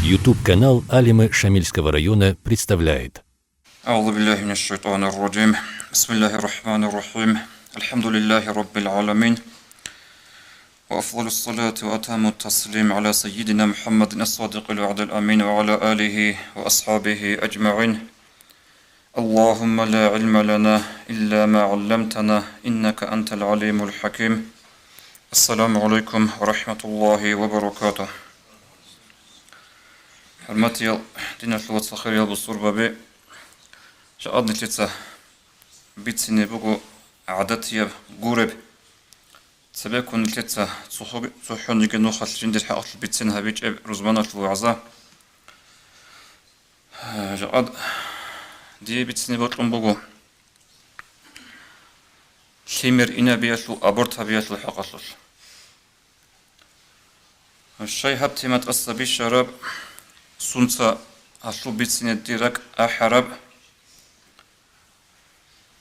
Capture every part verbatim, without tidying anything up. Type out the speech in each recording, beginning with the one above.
YouTube-канал Алимы Шамильского района представляет. أعوذ بالله من الشيطان الرجيم. بسم الله الرحمن الرحيم. الحمد لله رب العالمين. وأفضل الصلاة وأتم التسليم على سيدنا محمد الصادق الوعد الأمين وعلى آله وأصحابه أجمعين. اللهم لا علم لنا إلا ما علمتنا إنك أنت العليم الحكيم. السلام عليكم ورحمة الله وبركاته. ХӀурматиял диналъул вацал, хириял бусурбаби, жакъа нилъеца бицине буго гӀадатияб гуреб. Цебеккун нилъеца цохӀо-, цохӀониги нухалъ жиндир хӀакъалъулъ бицен гьабичӀеб рузманалъул вагӀза. Жакъа дие бицине бокьун буго лъимер инабиялъул, аборт гьабиялъул хӀакъалъулъ. Щай гьаб тема тӀаса бищараб, сунца гьалъул бицине дир ракӀ ахӀараб.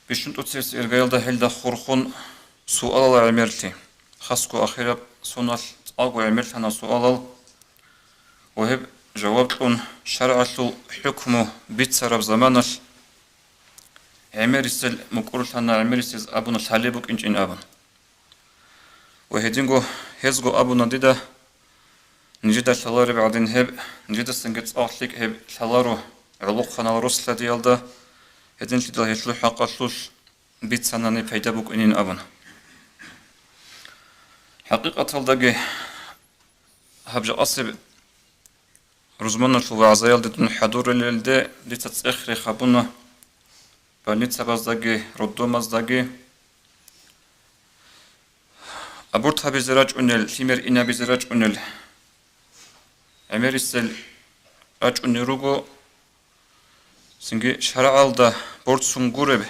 БищунтӀуцебесеб иргаялда гьелда хурхун суалал гӀемерлъи, хасго ахираб соналъ цӀакъго гӀемерлъана суалал, ва гьеб жаваб кьун шаргӀалъул хӀукму бицараб заманалъ гӀемерисел мукӀурлъана, гӀемерисез абуна лъалеб букӀинчӀин абун. Ва гьединго гьезго абуна дида, нижеда лъалареб гӀадин гьеб, нижедасанги цӀакъ лъикӀ гьеб лъаларо гӀолохъанал рос-лъадиялда, гьединлъидал гьелъул хӀакъалъулъ бицанани пайда букӀинин абун. ХӀакъикъаталдаги гьаб жакъасеб рузманалъул вагӀзаялде дун хӀадуралелде дица цӀех-рех гьабуна больницабаздаги, роддомаздаги. Аборт гьабизе рачӀунел, лъимер инабизе рачӀунел гӀемерисел рачӀунел руго, цинги шаргӀалда борцун гуреб,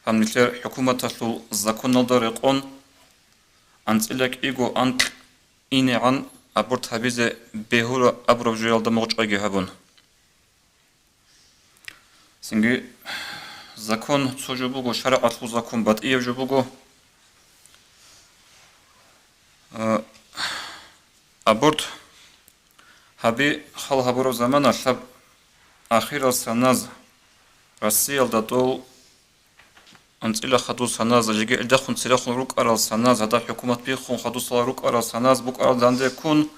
гьаб нилъер хӀукуматалъул законалда рекъон, анцӀила кӀиго анкь инегӀан аборт гьабизе бегьула абураб жоялда мугъчӀвайги гьабун. Цинги закон цо жо буго, шаргӀалъул закон батӀияб жо буго. А, аборт гьаби хал гьабураб заманалъ гьаб ахирал саназ Россиялда дол анцӀила хадур саназ, жеги гӀелдахун церехун рукӀарал саназ, гьадаб хӀукумат биххун хадусала рукӀарал саназ букӀарал данде ккун,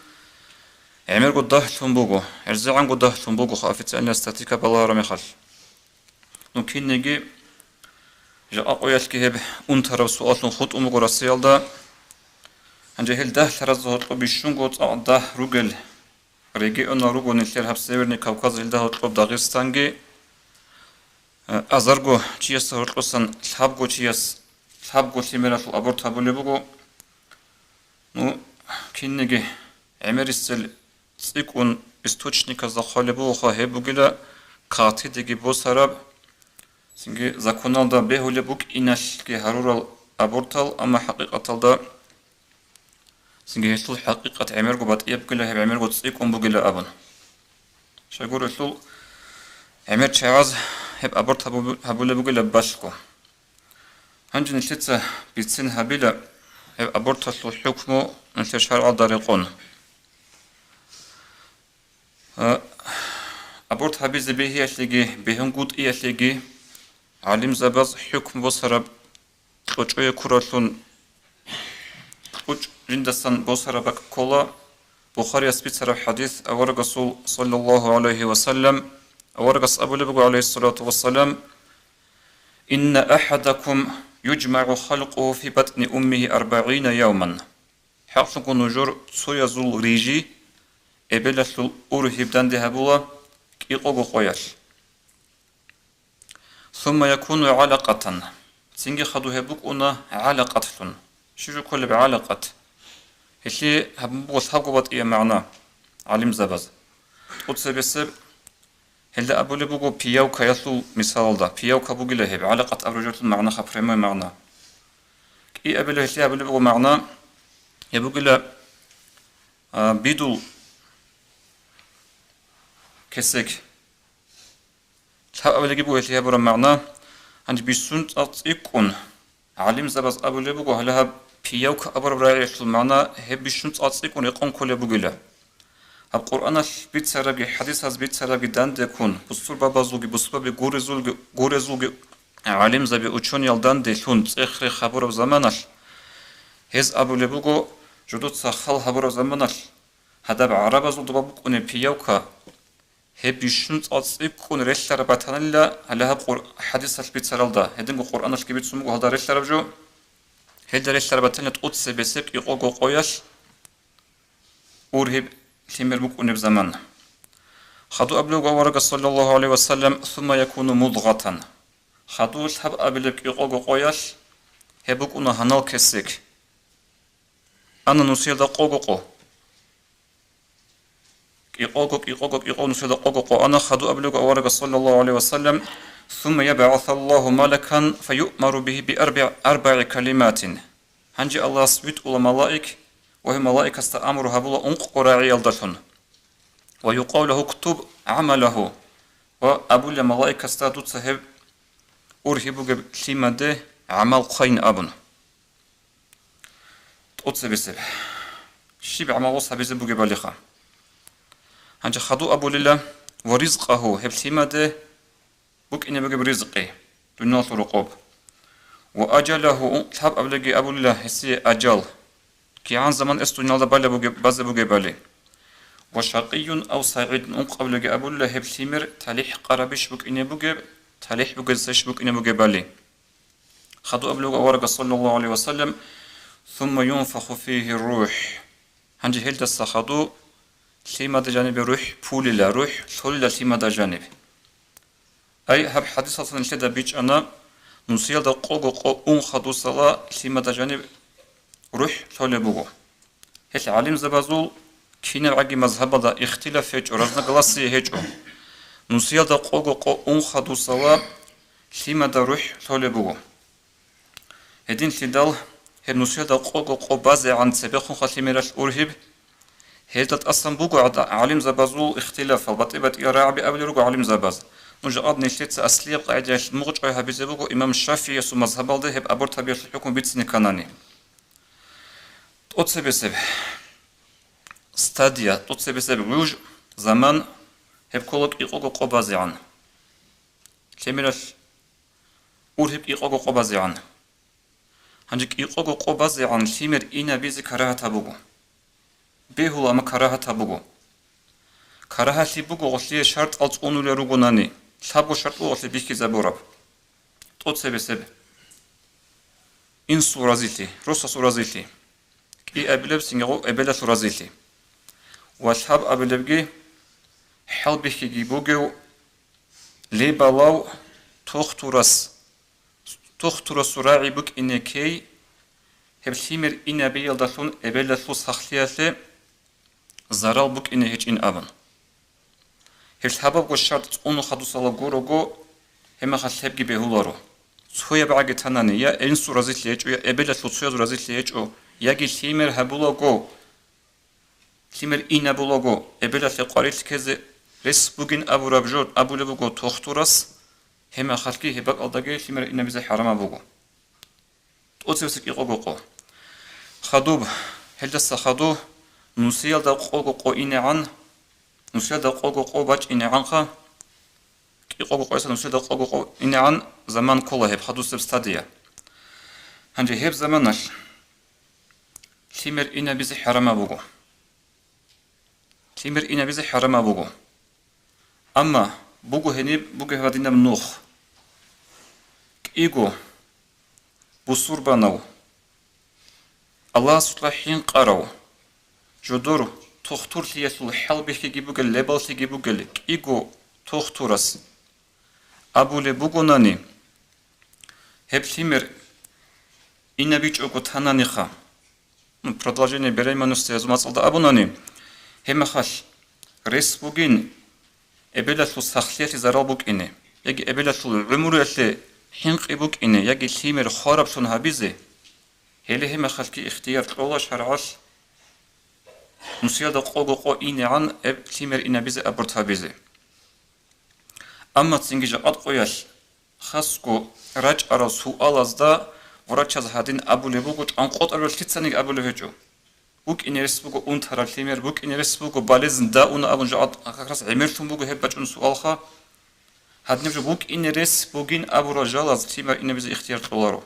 гӀемерго дагьлъун буго, гӀерзегӀанго дагьлъун буго, официальная статистика балагьараб мехалъ. Ну, кинниги жакъа къоялъги гьеб унтараб суаллъун хутӀун буго Россиялда. Гьанже гьел дагьлъаразда гьоркьоб бищунго цӀакъ дагь ругел регионал руго нилъер гьаб Северный Кавказ, гьелда гьоркьоб Дагъистанги, э, азарго чиясда гьоркьосан лъабго чияс лъабго лъимералъул аборт гьабулеб буго. Ну, кинниги гӀемерисел цӀикӀкӀун источниказда хъвалеб бугоха, гьеб бугила кагътидеги босараб, цинги законалда бегьулеб букӀиналъги гьарурал абортал, амма хӀакъикъаталда цинги гьелъул хӀакъикъат гӀемерго батӀияб бугила, гьеб гӀемерго цӀикӀкӀун бугила абун. Щайгурелъул гӀемер чагӀаз гьеб аборт гьабу-, гьабулеб бугила балъго. Гьанже нилъеца бицен гьабила гьеб аборталъул хӀукму нилъер шаргӀалда рекъон. А, аборт гьабизе бегьиялъеги, бегьунгутӀиялъеги гӀалимзабаз хӀукму босараб кьучӀое ккураллъун, кьучӀ жиндасан босараб бакӀ ккола. Бухарияс бицараб хӀадис, аварагасул, саллаллагьу гӀалайгьи ва саллам, аварагас абулеб буго, гӀалайгьиссалату вассалам: «Инна ахӀадакум южмагӀу халкъугьу фи батӀни уммигьи арбагӀина явман». ХӀакълъунго нужер цоязул рижи эбелалъул ургьиб данде гьабула кӀикъого къоялъ. «Сумма якуну гӀалакъатан». Цинги хадуб гьеб букӀуна гӀалакъатлъун. Щиб жо кколеб гӀалакъат? Гьелъие гьабун буго лъабго батӀияб магӀна гӀалимзабаз. ТӀоцебесеб гьелда абулеб буго пиявкаялъул мисалалда. Пиявка бугила гьеб, гӀалакъат абураб жоялъул магӀнаха, прямой магӀна. КӀиабилеб гьелъие абулеб буго магӀна, гьеб бугила, а, бидул кесек. Лъабабилебги буго гьелъие гьабураб магӀна, гьанже бищун цӀакъ цӀикӀкӀун, гӀалимзабаз абулеб буго, гьале гьаб пиявка абураб рагӀиялъул магӀна гьеб бищун цӀакъ цӀикӀкӀун рекъон кколеб бугила. Гьаб Къуръаналъ бицарабги, хӀадисаз бицарабги дандеккун, бусурбабазулги, бусурбаби гурезулги, гурезулги гӀалимзаби, учёниял данделъун цӀех-рех гьабураб заманалъ, гьез абулеб буго, жидеца хал гьабураб заманалъ, гьадаб гӀарабазул доба букӀунеб пиявка, гьеб бищун цӀакъ цӀикӀкӀун релълъараб батанила, гьале гьаб Къур-, хӀадисалъ бицаралда, гьединго Къуръаналъги бицун буго гьалда релълъараб жо, гьелда релълъараб батанила тӀоцебесеб кӀикъого къоялъ ургьиб лъимер букӀунеб заман. Хадуб абулеб буго аварагас, саллаллагьу гӀалайгьи ва саллам, «Сумма якуну мудгъатан». Хадуб лъабабилеб кӀикъого къоялъ гьеб букӀуна гьанал кесек. Ана нусиялда къого къо. КӀикъого, кӀикъого, кӀикъого нусиялда къого къо ана. Хадуб абулеб буго аварагас, саллаллагьу гӀалайгьи ва саллам, «Сумма ябгӀасаллагьу малакан фаюъмару бигьи би арбагӀи, арбагӀи калиматин». Гьанже Аллагьас витӀула малаик ва гьев малаикасда амру гьабула ункъго рагӀиялдалъун. «Ва юкъалу лагьу уктуб гӀамалагьу», ва абула малаикасда, «Дуца гьеб ургьиб бугеб лъимаде гӀамал хъвайин», абун. ТӀоцебесеб. Щиб гӀамал гьес гьабизе бугебалиха. Гьанже хадуб абулила, «Ва ризкъагьу», гьеб лъимаде букӀине бугеб ризкъи, дуниялалъул рокъоб. «Ва ажалагьу», лъабабилебги абулила гьесие ажал, кигӀан заман эс дуниялда балеб бугеб-, базе бугебали. «Ва шакъийюн ав сагӀидун», ункъабилебги абулила гьеб лъимер талихӀ къарабищ букӀине бугеб, талихӀ бугезесищ букӀине бугебали. Хадуб абулеб буго аварагас, саллаллагьу гӀалайгьи ва саллам, «Сумма юнфаху фигьи рухӀ». Гьанже гьелдаса хадуб лъимада жанибе рухӀ пулила, рухӀ лъолила лъимада жаниб. Ай, гьаб хӀадисалъан нилъеда бичӀчӀана, нусиялда къого къо ун хадусала лъимада жаниб рухӀ лъолеб буго. Гьелъ гӀалимзабазул кинабгӀаги мазгьабалда ихтилаф гьечӀо, разногласие гьечӀо. Нусиялда къого къо ун хадусала лъимада рухӀ лъолеб буго. Гьединлъидал гьеб нусиялда къого къо базегӀан цебехунха лъимералъ ургьиб, гьелда тӀасан буго гӀада-, гӀалимзабазул ихтилафал, батӀи-батӀиял рагӀаби абулел руго гӀалимзабаз. Ну, жакъад нилъеца аслияб къагӀидаялъ мугъчӀвай гьабизе буго имам ШафигӀиясул мазгьабалда гьеб абуртабиялъул хӀукму бицине кканани. ТӀоцебесеб стадия, тӀоцебесеб гӀуж, заман, гьеб ккола кӀикъого къо базегӀан. Лъимералъ ургьиб кӀикъого къо базегӀан. Гьанже кӀикъого къо базегӀан лъимер инабизе карагьатаб буго. Бегьула, амма карагьатаб буго. Карагьалъи буго гъолъие шартӀал цӀунулел ругонани, лъабго шартӀ буго гъолъие бихьизабураб. ТӀоцебесеб. Инсул разилъи, росасул разилъи. КӀиабилеб цинги гъо-, эбелалъул разилъи. Ва лъабабилебги хӀалбихьиги бугев лебалав тухтурас, тухтурасул рагӀи букӀине ккей, гьеб лъимер инабиялдалъун эбелалъул сахлъиялъе зарал букӀине гьечӀин абун. Гьеб лъабабго шартӀ цӀуну хадусала гурого, гьебмехалъ гьебги бегьуларо. Цояб гӀаги танани, я инсул разилъи гьечӀо, я эбелалъул цоязул разилъи гьечӀо, яги лъимер гьабулаго, лъимер инабулаго, эбелалъе къварилъ ккезе рес бугин абураб жо абулеб буго тухтурас, гьебмехалъги гьеб бакӀалдаги лъимер инабизе хӀарамаб буго. ТӀоцебесеб кӀикъого къо. Хадуб, гьелдаса хадуб, нусиялда къого къо инегӀан, нусиялда къого къо бачӀинегӀанха, кӀикъого къоясда нусиялда къого къо инегӀан заман ккола гьеб хадусеб стадия. Гьанже гьеб заманалъ лъимер инабизе хӀарамаб буго. Лъимер инабизе хӀарамаб буго. Амма буго гьениб бугеб гьадинаб нух. КӀиго бусурбанав, Аллагьасукьа хӀинкъарав, жодор тухтурлъиялъул хӀалбихьиги бугел, лебаллъиги бугел кӀиго тухтурас абулеб бугонани, гьеб лъимер инабичӀого тананиха, ну, продолжение беременности гьезул мацӀалда абунани, гьебмехалъ рес бугин эбелалъул сахлъиялъе зарал букӀине, яги эбелалъул гӀумруялъе хӀинкъи букӀине, яги лъимер хвараблъун гьабизе, гьеле гьебмехалъги ихтияр кьола шаргӀалъ нусиялда къого къо инегӀан гьеб лъимер инабизе аборт гьабизе. Амма цинги жакъа къоялъ хасго рачӀарал суалазда врачаз гьадин абулеб буго, чӀванкъотӀараб лъицаниги абулеб гьечӀо. БукӀине рес буго унтараб лъимер, букӀине рес буго болезнь, да, уна абун жо-, как раз гӀемерлъун буго гьеб бачӀун суалха. Гьадинаб жо букӀине рес бугин абурал жалаз лъимер инабизе ихтияр кьоларо.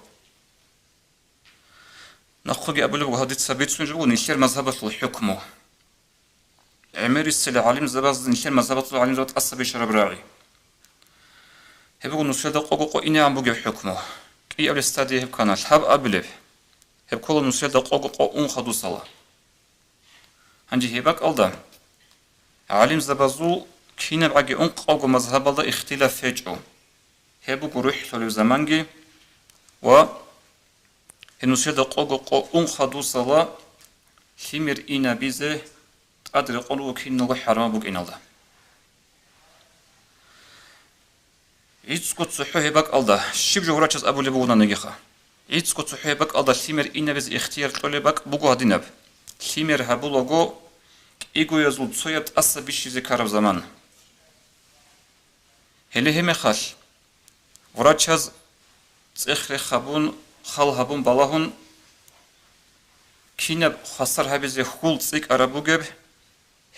Нахъеги абулеб буго, гьадица бицун жо буго нилъер мазгьабалъул хӀукму. ГӀемерисел гӀалимзабаз, нилъер мазгьабалъул гӀалимзабаз тӀаса бищараб рагӀи. Гьеб буго нусиялда къого къо инегӀан бугеб хӀукму. КӀиабилеб стадия гьеб ккана, лъабабилеб. Гьеб ккола нусиялда къого къо ун хадусала. Гьанже гьеб бакӀалда гӀалимзабазул кинабгӀаги ункъавго мазгьабалда ихтилаф гьечӀо. Гьеб буго рухӀлъулеб заманги ва гьеб нусиялда къого къо ун хадусала лъимер инабизе тӀад рекъон руго киналго хӀарамаб букӀиналда. ГӀицӀго цохӀо гьеб бакӀалда, щиб жо гьурачаз абулеб бугонаниги ха. ГӀицӀго цохӀо гьеб бакӀалда лъимер инабизе ихтияр кьолеб бакӀ буго гьадинаб: лъимер гьабулаго кӀигоязул цояб тӀаса бищизе ккараб заман. Гьеле гьеб мехалъ, врачаз цӀех-рех гьабун, хал гьабун балагьун, кинаб хвасар гьабизе хьул цӀикӀкӀараб бугеб,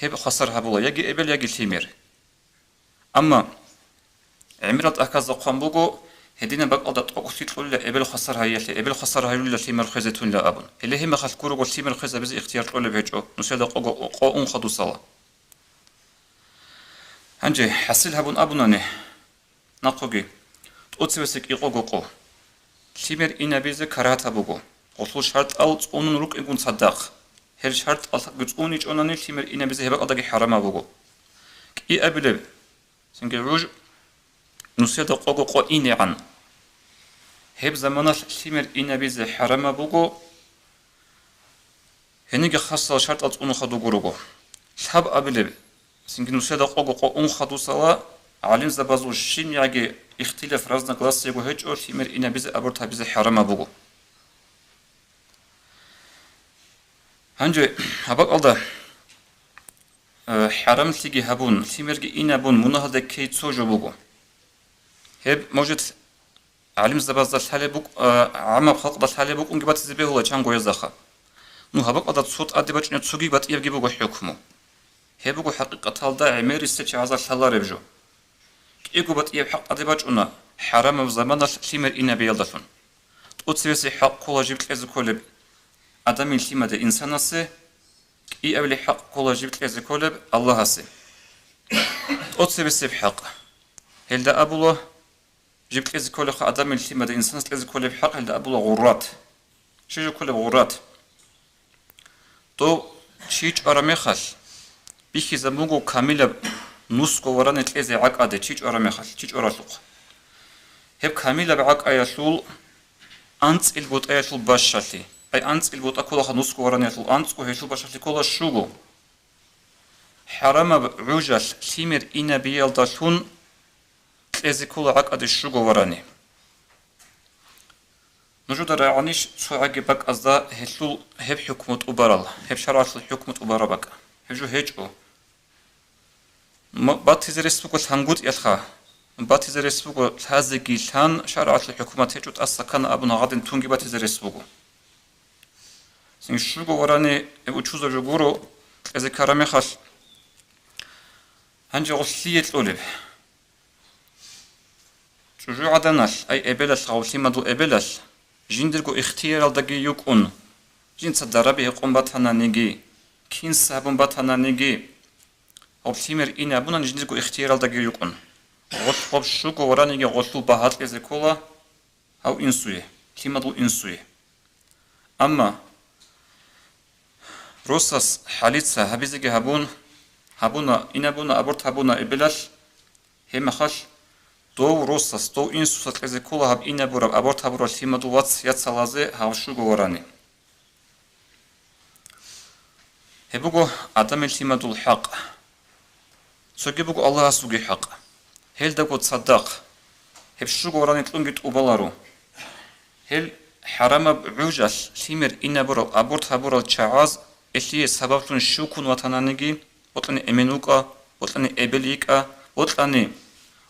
гьеб хвасар гьабула яги эбел, яги лъимер. Амма гӀемерал тӀахьазда хъван буго, гьединаб бакӀалда тӀокӀлъи кьолила эбел хвасар гьайиялъе, эбел хвасар гьаюлила лъимер хвезе тунила абун. Гьеле гьеб мехалъ гурого лъимер хвезабизе ихтияр кьолеб гьечӀо, нусиялда къого къо ун хадусала. Гьанже хӀасил гьабун абунани, нахъеги, тӀоцебесеб кӀикъого къо. Лъимер инабизе карагьатаб буго, гъолъул шартӀал цӀунун рукӀингун цадахъ. Гьел шартӀалги цӀуничӀонани лъимер инабизе гьеб бакӀалдаги хӀарамаб буго. КӀиабилеб, цинги гӀуж нусиялда къого къо инегӀан. Гьеб заманалъ лъимер инабизе хӀарамаб буго, гьениги хасал шартӀал цӀунун хадуго руго. Лъабабилеб, цинги нусиялда къого къо ун хадусала гӀалимзабазул щибниги ихтилаф, разногласиего гьечӀо лъимер инабизе аборт гьабизе хӀарамаб буго. Гьанже гьаб бакӀалда, э, хӀарамлъиги гьабун, лъимерги инабун мунагьалда ккей цо жо буго. Гьеб, может, гӀалимзабазда лъалеб букӀ-, а, гӀаммаб халкъда лъалеб букӀунги батизе бегьула чанго гьездаха. Ну, гьаб бакӀалда цо тӀаде бачӀунеб цоги батӀиябги буго хӀукму. Гьеб буго хӀакъикъаталда гӀемерисел чагӀазда лъалареб жо. КӀиго батӀияб хӀакъ тӀаде бачӀуна хӀарамаб заманалъ лъимер инабиялдалъун. ТӀоцебесеб хӀакъ ккола жиб кьезе кколеб адамил лъимаде, инсанасе, кӀиабилеб хӀакъ ккола жиб кьезе кколеб Аллагьасе. ТӀоцебесеб хӀакъ. Гьелда абула, жиб кьезе кколебха адамил лъимаде, инсанас кьезе кколеб хӀакъ, гьелда абула гъуррат. Щиб жо кколеб гъуррат? Дов чи чӀвараб мехалъ, бихьизабун буго камилаб нусго варани кьезе гӀакӀаде чи чӀвараб мехалъ, чи чӀваралъухъ. Гьеб камилаб гӀакӀаялъул анцӀил бутӀаялъул бащалъи, ай анцӀил бутӀа кколаха нусго вараниялъул, анцӀго гьелъул бащалъи ккола щуго. ХӀарамаб гӀужалъ лъимер инабиялдалъун кьезе ккола гӀакӀаде щуго варани. Нужеда рагӀанищ цо гӀаги бакӀазда гьелъул гьеб хӀукму тӀубарал, гьеб шаргӀалъул хӀукму тӀубараб бакӀ? Гьеб жо гьечӀо. М-, батизе рес буго лъангутӀиялъха. Батизе рес буго лъазеги лъан, шаргӀалъул хӀукумат гьечӀо, тӀаса ккана абун гьагъадин тунги батизе рес буго. Цин щуго варани гьеб учузаб жо гуро, кьезе ккараб мехалъ, гьанже гъо лъие кьолеб? ЧӀужугӀаданалъ, ай эбелалъ, гъав лъимадул эбелалъ, жиндирго ихтияралдаги йукӀун, жинца дараби гьекъон батананиги, кинса гьабун батананиги, гъав лъимер ин абунани жиндирго ихтияралдаги йукӀун. Гъолъ гъоб щуго вараниги гъолъул багьа кьезе ккола гьав инсуе, лъимадул инсуе. Амма росас хӀалица гьабизеги гьабун, гьабуна, ин абуна, аборт гьабуна эбелалъ, гьеб мехалъ дов росас, дов инсуса кьезе ккола гьаб ин абураб, аборт гьабураб лъимадул вац яцалазе гьав щуго варани. Гьеб буго адамил лъимадул хӀакъ. Цоги буго Аллагьасулги хӀакъ. Гьелдаго цадахъ, гьеб щуго варани кьунги тӀубаларо. Гьел хӀарамаб гӀужалъ лъимер ин абурал, аборт гьабурал чагӀаз, гьелъие сабаблъун щив ккун ватананиги, бокьани эмен вукӀа, бокьани эбел йикӀа, бокьани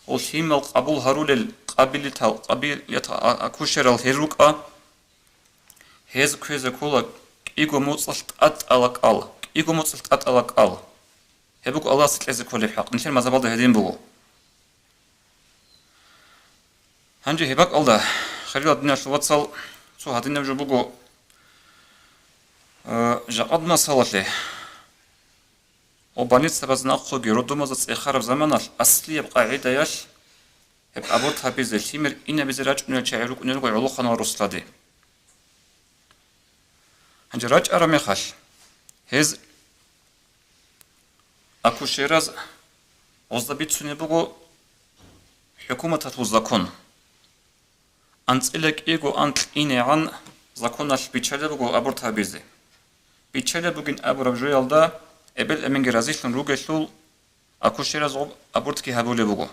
гъол лъимал къабул гьарулел къабилитал, къабилиятал а-, акушерал гьел рукӀа, гьез кквезе ккола кӀиго моцӀалъ тӀатӀала кӀал, кӀиго моцӀалъ тӀатӀала кӀал. Гьеб буго Аллагьасе кьезе кколеб хӀакъ, нилъер мазгьабалда гьедин буго. Гьанже гьеб бакӀалда, хириял диналъул вацал, цо гьадинаб жо буго, э, жакъад масалалъе ва больницабаз нахъоги роддомазда цӀехараб заманалъ аслияб къагӀидаялъ гьеб аборт гьабизе, лъимер инабизе рачӀунел чагӀи рукӀунел руго гӀолохъанал росулъаде. Гьанже рачӀараб мехалъ, гьез акушераз гъозда бицунеб буго хӀукуматалъул закон. АнцӀила кӀиго анкь инегӀан законалъ биччалеб буго аборт гьабизе. Биччалеб бугин абураб жоялда эбел-эменги разилъун ругелъул, акушераз гъоб абортги гьабулеб буго.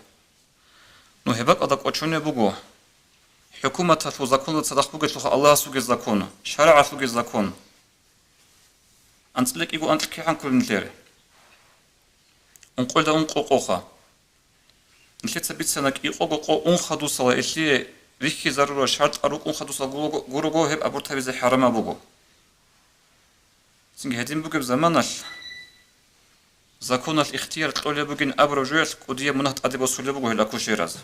Ну, гьеб бакӀалда кӀочонеб буго хӀукуматалъул законалда цадахъ бугелъулха Аллагьасулги закон, шаригӀалъулги закон. АнцӀила кӀиго анкь кигӀан кколеб нилъер? Ункъоялда ункъо къоха. Нилъеца бицана кӀикъого къо ун хадусала гьелъие рихьизарурал шартӀал рукӀун хадусал гурого, гурого гьеб аборт гьабизе хӀарамаб буго. Цинги гьедин бугеб заманалъ законалъ ихтияр кьолеб бугин абураб жоялъ кӀудияб мунагь тӀаде босулеб буго гьел акушераз.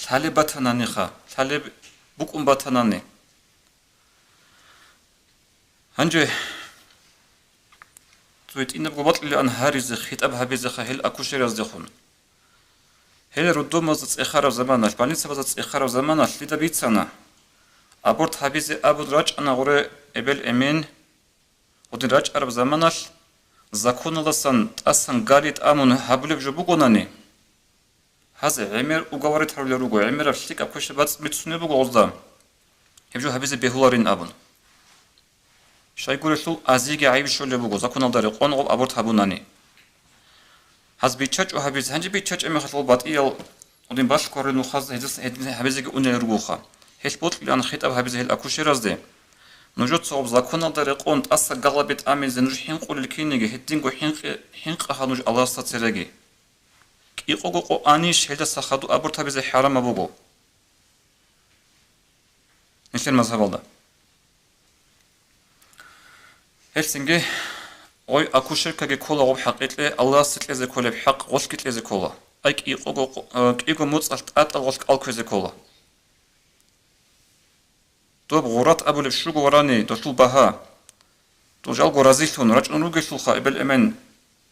Лъалеб батананиха, лъалеб букӀун батанани. Гьанже цо гьитӀинабго бокьилаан гьаризе, хитӀаб гьабизеха гьел акушераздехун. Гьел роддомазда цӀехараб заманалъ, больницабазда цӀехараб заманалъ лъида бицана, аборт гьабизе абун рачӀана гъуре эбел-эмен. Гьудин рачӀараб заманалъ законалдасан тӀасан гали тӀамун гьабулеб жо бугонани, гьаз гӀемер уговорить гьарулел руго, гӀемераб лъикӀаб квеша бацӀ бицунеб буго гъозда, гьеб жо гьабизе бегьуларин абун. Щайгурелъул азиги гӀайиб щолеб буго законалда рекъон гъоб аборт гьабунани. Гьаз биччачӀо гьабизе, гьанже биччачӀеб мехалъ гъол батӀиял гьудин балъго гьарулел нухаз гьедин, гьедин гьабизеги унел ругоха. Гьелъ бокьилаан хитӀаб гьабизе гьел акушеразде. Нужеца гъоб законалда рекъон тӀаса галаби тӀамизе нуж хӀинкъулел кинеги, гьединго хӀинкъи-, хӀинкъаха нуж Аллагьасда цереги. КӀикъого къо анищ гьелдаса хадуб аборт гьабизе хӀарамаб буго нилъер мазгьабалда. Гьелъинги гъой акушеркаги ккола гъоб хӀакъикье, Аллагьасде кьезе кколеб хӀакъ гъолъги кьезе ккола. Ай кӀикъого къо-, э, кӀиго моцӀалъ тӀатӀал гъолъ кӀал кквезе ккола. Доб гъурат абулеб щуго варани, долъул багьа. Дол жалго разилъун рачӀун ругелъулха эбел-эмен,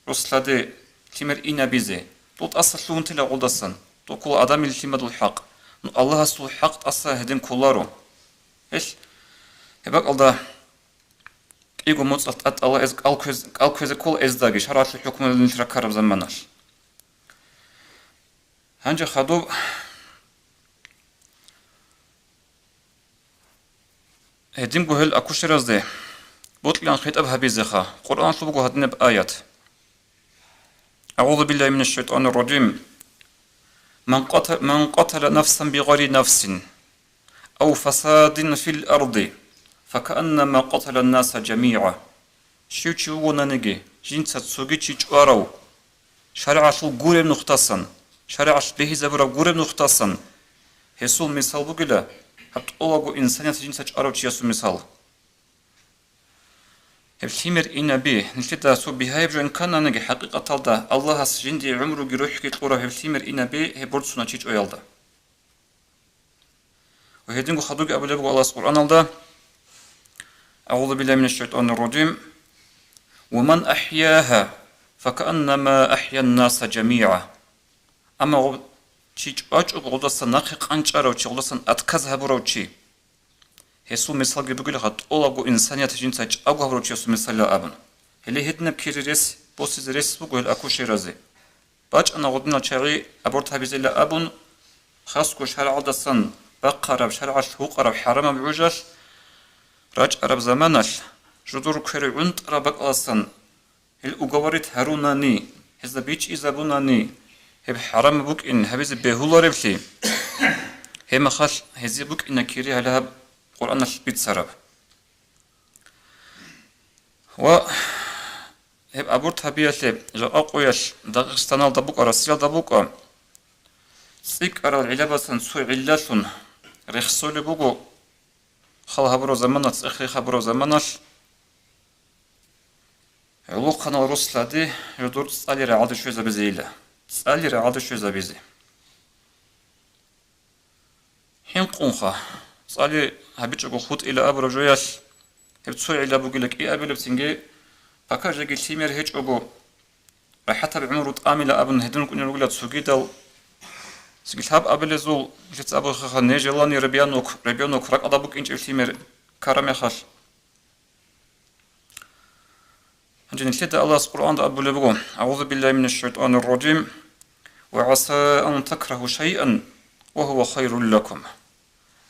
рос-лъади, лъимер инабизе. Дол тӀаса лъугьунтила гъолдасан. Дол ккола адамил лъимадул хӀакъ. Ну, Аллагьасул хӀакъ тӀаса гьедин кколаро. Гьелъ, гьеб бакӀалда кӀиго моцӀалъ тӀатӀала эз кӀал кквез-, кӀал кквезе ккола эздаги, шаргӀалъул хӀукмуялда нилъ раккараб заманалъ. Гьанже хадуб гьединго гьел акушеразде бокьилаан хитӀаб гьабизеха. Къуръаналъул буго гьадинаб аят. أعوذ بالله من الشيطان الرجيم. من قتل، من قتل نفسا بغير نفس أو فساد في الأرض فكأنما قتل الناس جميعا. Щив чи вугонаниги, жинца цоги чи чӀварав, шаригӀалъул гуреб нухдасан, шаригӀалъ бихьизабураб гуреб нухдасан, гьесул мисал бугила гьаб тӀолабго инсаният жинца чӀварав чиясул мисал. Гьеб лъимер инаби, нилъеда цо бигьаяб жо инкананиги, хӀакъикъаталда Аллагьас жиндие гӀумруги рухӀги кьурав гьеб лъимер инаби гьеб борцуна чи чӀваялда. Ва гьединго хадуги абулеб буго Аллагьас Къуръаналда, أعوذ بالله من الشيطان الرجيم. ومن أحياها فكأنما أحيا الناس جميعا. Амма гъо-, чи чӀвачӀого гъодаса нахъе къанчӀарав чи, гъодасан отказ гьабурав чи, гьесул мисалги бугелха тӀолабго инсаният жинца чӀаго гьабурав чиясул мисалила абун. Гьеле гьединаб кири рес босизе рес буго гьел акушеразе. БачӀана гъудинал чагӀи аборт гьабизела абун, хасго шаргӀалдасан бахъараб, шаргӀалъ гьукъараб хӀарамаб гӀужалъ рачӀараб заманалъ, жудур квер гӀунтӀараб бакӀаласан гьел уговорить гьарунани, гьезда бичӀчӀизабунани, гьеб хӀарамаб букӀин гьабизе бегьулареблъи, гьеб мехалъ гьезие букӀина кири гьале гьаб Къуръаналъ бицараб. Ва гьеб абурт гьабиялъе жакъа къоялъ Дагъистаналда букӀа, Россиялда букӀа, цӀикӀкӀарал гӀиллабасан цо гӀиллалъун рехсолеб буго, хал гьабураб заманалъ, цӀех-рех гьабураб заманалъ ГӀолохъанал рос лъади жодор цӀали рагӀалде щвезабизейила. ЦӀали рагӀалде щвезабизе. ХӀинкъунха, цӀали гьабичӀого хутӀила абураб жоялъ, гьеб цо гӀилла бугила кӀиабилеб, цинги, пока жеги лъимер гьечӀого, рахӀатаб гӀумру тӀамила абун гьедин рукӀунел ругила цогидал, цинги лъабабилезул, лъица абухъаха, не желание ребёнок, ребёнок ракӀалда букӀинчӀеб лъимер ккараб мехалъ. Гьанже нилъеда Аллагьас Къуръанда абулеб буго: «أعوذ بالله من الشيطان الرجيم. وعسى أن تكرهوا شيئا وهو خير لكم».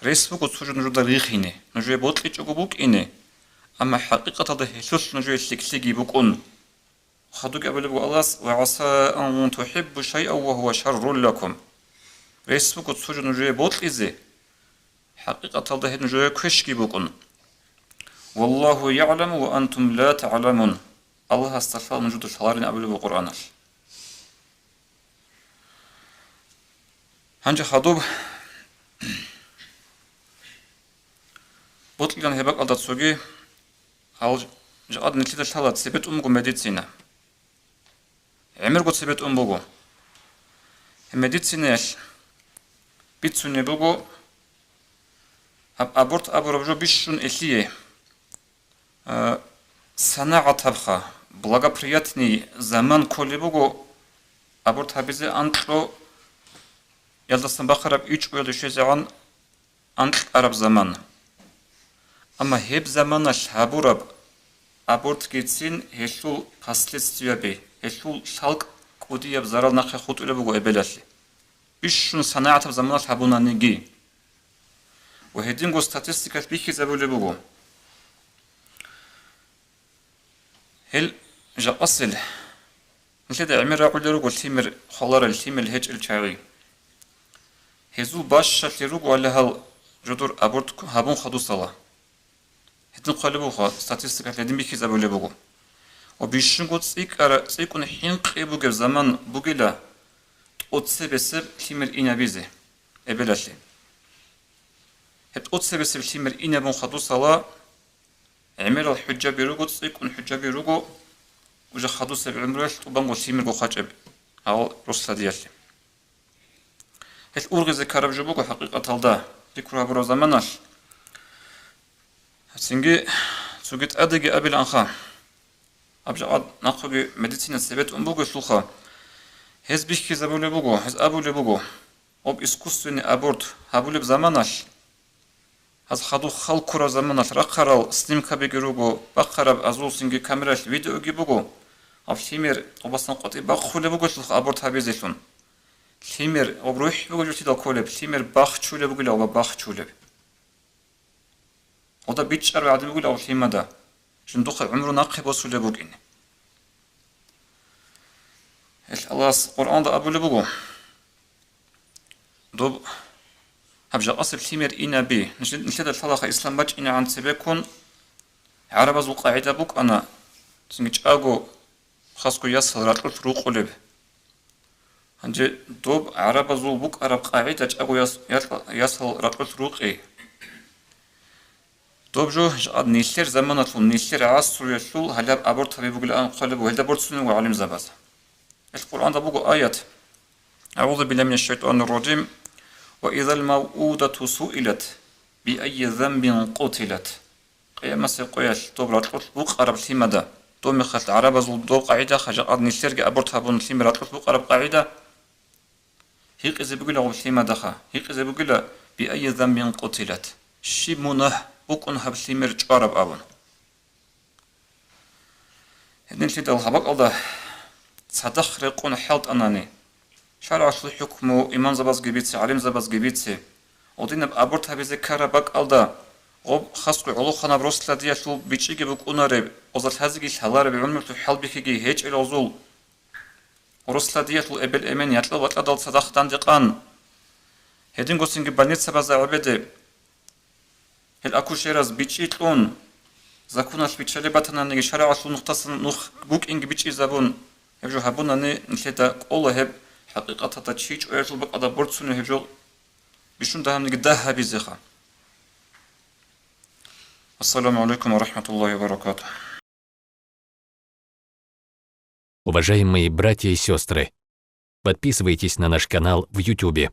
Рес буго цо жо нужеда рихине, нужее бокьичӀого букӀине, амма хӀакъикъаталда гьелъулъ нужее лъикӀлъиги букӀун. Хадубги абулеб буго Аллагьас: «وعسى أن تحبوا شيئا وهو شر لكم». Рес буго цо жо нужее бокьизе, хӀакъикъаталда гьеб нужее квешги букӀун. «والله يعلم وأنتم لا تعلمون». Аллагьасда лъала нужеда лъаларин абулеб буго Къуръаналъ. Гьанже хадуб бокьилан гьеб бакӀалда цоги, гьал жакъад нилъеда лъала цебетӀун буго медицина. ГӀемерго цебетӀун буго. Гьеб медицинаялъ бицунеб буго гьаб аборт абураб жо бищун элъие, а, санагӀатабха, благоприятный заман кколеб буго аборт гьабизе анкьго, ялдасан бахъараб ичӀго ялде щвезегӀан анкьараб заман. Амма гьеб заманалъ гьабураб абортгицин гьелъул последствияби, гьелъул лъалкӀ кӀудияб зарал нахъе хутӀулеб буго эбелалъе, бищун санагӀатаб заманалъ гьабунаниги. Ва гьединго статистикалъ бихьизабулеб буго. Гьел жакъасел нилъеда гӀемер рагӀулел руго лъимер хваларел, лъимер гьечӀел чагӀи. Гьезул бащалъе руго гьале гьал жодор аборт гьабун хадусала. Гьедин хъвалеб буго, статистикалъ гьедин бихьизабулеб буго. Ва бищунго цӀикӀкӀара-, цӀикӀкӀун хӀинкъи бугеб заман бугила тӀоцебесеб лъимер инабизе эбелалъе. Гьеб тӀоцебесеб лъимер инабун хадусала, гӀемерал хӀужаби руго, цӀикӀкӀун хӀужаби руго, уже хадусеб гӀумруялъ тӀубанго лъимерго хъачӀеб гьал рос лъадиялъе. Гьелъ ургъизе ккараб жо буго хӀакъикъаталда, пикру гьабураб заманалъ. Цинги цоги тӀадеги абиланха, аб жакъа нахъеги медицина цебетӀун бугелъулха, гьез бихьизабулеб буго, гьез абулеб буго, об искусственный аборт гьабулеб заманалъ, гьаз хадуб хал ккураб заманалъ рахъарал снимкабиги руго, бахъараб азул цинги камералъ видеоги буго, гьаб лъимер обасан къватӀиб бахъулеб бугелъулха аборт гьабизелъун. Лъимер об рухӀ бугелъидал кколеб, лъимер бахчулеб бугила оба бахчулеб. Ода бичӀчӀараб гӀадин бугила об лъимада, жиндухъе гӀумру нахъе босулеб букӀине. Гьелъ Аллагьас Къуръанда абулеб буго, доб гьаб жакъасеб лъимер инаби, нилъеда лъалаха ислам бачӀинегӀан цебеккун гӀарабазул къагӀида букӀана, цинги чӀаго хасго ясал ракьулъ рукъулеб. Гьанже доб гӀарабазул букӀараб къагӀида чӀаго яс-, якьа-, ясал ракьулъ рукъи. Доб жо жакъад нилъер заманалъул, нилъер гӀасруялъул гьалаб аборт гьаби бугилан хъвалеб буго, гьелда борцунеб буго гӀалимзабаз. Гьел Къуръанда буго аят: «أعوذ بالله من الشيطان الرجيم. وإذا الموءودة سئلت بأي ذنب قتلت». Къиямасеб къоялъ доб ракьулъ букъараб лъимада, доб мехалъ гӀарабазул доб къагӀидаха, жакъад нилъерги аборт гьабун лъимер ракьулъ букъараб къагӀида, гьикъизе бугила гъуб лъимадаха, гьикъизе бугила: «بأي ذنب قتلت». Щиб мунагь букӀун гьаб лъимер чӀвараб абун. Гьединлъидал гьаб бакӀалда цадахъ рекъон хӀалтӀанани, шаргӀалъул хӀукму имамзабазги бице, гӀалимзабазги бице, гъодинаб аборт гьабизе ккараб бакӀалда, гъоб хасго гӀолохъанаб рос лъадиялъул бичӀчӀиги букӀунареб, озалъазеги лъалареб гӀумрулъул хӀалбихьиги гьечӀел гъозул, рос лъадиялъул эбел-эмен якьал-бакьадал цадахъ дандекъан, гьединго цинги больницабазда гӀебеде, гьел акушераз бичӀчӀи кьун, законалъ биччалеб батананиги, шаргӀалъул нухдасан нух букӀинги бичӀчӀизабун, гьеб жо гьабунани, нилъеда кӀола гьеб хӀакъикъаталда чи чӀваялъул бакӀалда борцунеб гьеб жо бищун дагьабниги дагь гьабизеха. Ассаламу гӀалайкум ва рахӀматуллагьи ва баракатугь. Уважаемые братья и сестры, подписывайтесь на наш канал в Ютубе.